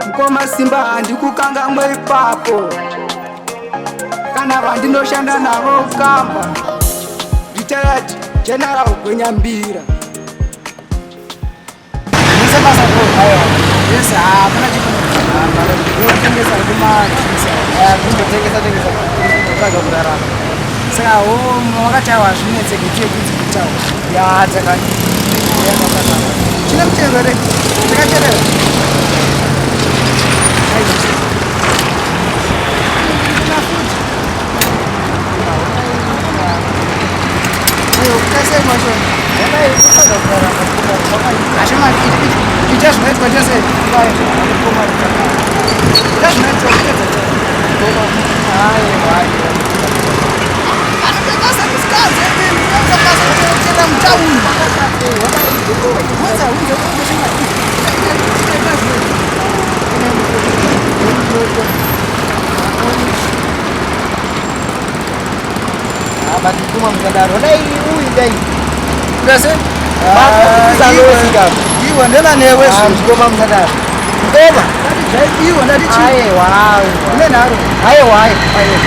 Mukoma Simba, handikukangamwe ipapo. Kana vandinoshanda navo kamba, retired General Gwenyambira. Muse basa ko. Aiwa. Yes, ah, pana chikono. Ndinotengesa kumadrinks. Kungotengesa tengesa, kutsvaga kurarama. Saka wo wakati awa zvinetseke tiye kunzi kutaura. Ya, taka. Chine mutengo here? Chakacherera. Kutasei macho? Kutsvaga kurarama. Ashema, ita zvinoitwa chose. Ita zvinoitwa kupedza. Aiwa, aiwa. Anotengesa musikadzi, basa kuchera mutauni. Unza, unza, unza, shema. Ita zvinoitwa. Ah, but kuma mukadaro. Dai uyu dai. Kutase? Makuisa. Iwe ndena newe. Ah, mukoma, musadaro. Mukoma. Iwe ndati chii? Aiwa, aiwa. Une nharo. Aiwa, aiwa. Aiwa.